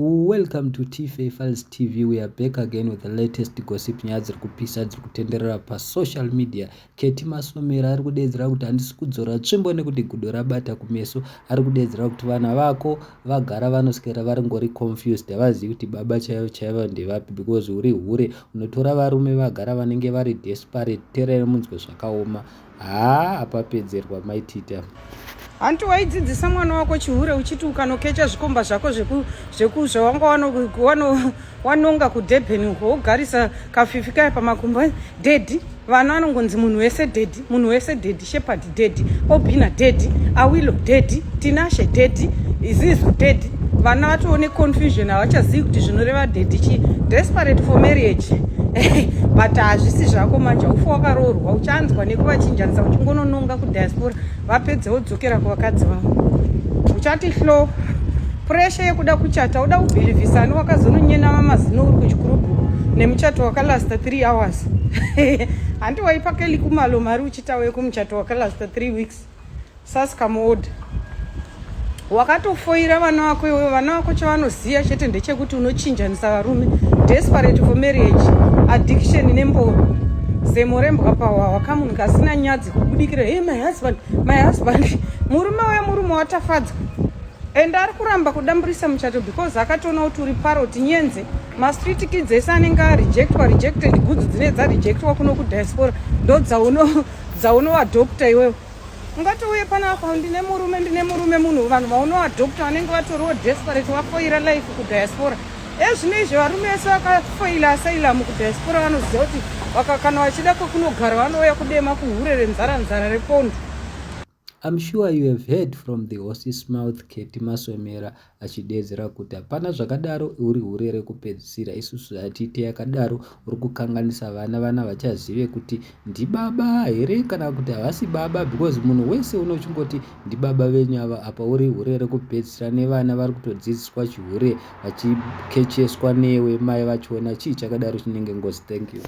Welcome to TFA Files TV. We are back again with the latest gossip. Nyaya dziri kupisa dziri kutenderera pasocial media. Ketty Masomera ari kudedzera kuti handisi kudzora tsvimbo nekuti gudo rabata kumeso. Ari kudedzera kuti vana vako vagara vanoswera vari ngori confused, havazivi kuti baba chaivo chaivo ndevapi because uri hure, unotora varume vagara vanenge vari desperate. Teererai munzwe zvakaoma. Haa, apapedzerwa maitita. Hanti waidzidzisa mwana wako chihure uchiti ukanokecha zvikomba zvako zvawanga wanonga kuDurban uko, wogarisa kafifi kaya pamakumbo, "Daddy." Vana vanongonzi munhu wese daddy, munhu wese daddy, Shepard daddy, Obina daddy, Awilo daddy, Tinashe daddy, Zizu daddy. Vana vatoone confusion, havachazivi kuti zvinoreva daddy chii. Desperate for marriage, but hazvisi zvako manje. Haufa wakaroorwa, uchanzwa nekuvachinjanisa uchingonononga kudiaspora, vapedze wodzokera kuvakadzi vavo. Uchati hlo pressure yekuda kuchata, uda kubhilivhisani wakazononyenama mazino uri kuchikurubhu nemuchato wakalasta 3 hours. Handi waipakeli kumalo mari uchitauye kumuchato wakalasta 3 weeks? Sasikamuodha wakatofoira vana vako iwewe. Vana vako chavanoziva chete ndechekuti unochinjanisa varume. Desperate for marriage, addiction nemboro, zemo rembwa pahwahwa, kamunhu kasina nyadzi kubudikira, "Hey, my husband, my husband." Murume uye murume watafadzwa and ari kuramba kudamburisa muchato because akatoona kuti uri paroti nyenze. Mastreet kids ese anenge arejectwa, rejected goods dzine dzarejectwa kuno kudiaspora, ndo dzaunoadopta iwewe. Ungatouye panapa, "Ndine murume, ndine murume." Munhu, vanhu vaunoadopta vanenge vatoriwo desperate, vafoira life kudiaspora. Ezvino izvi varume vese vakafoila asylum kudiaspora vanoziva kuti kana vachida kwekunogara vanouya kudema kuhure renzara, nzara repondo. I'm sure you have heard from the horse's mouth, Ketty Masomera achidedzera kuti hapana zvakadaro, uri hure rekupedzisira, isusu hatiite yakadaro, uri kukanganisa vana, vana vachazive kuti ndibaba here kana kuti havasi baba because munhu wese unochingoti ndibaba venyu ava, apa uri hure rekupedzisira. Nevana vari kutodzidziswa chihure vachikecheswa newe mai vachiona. Chii chakadaro chinenge ngozi? Thank you.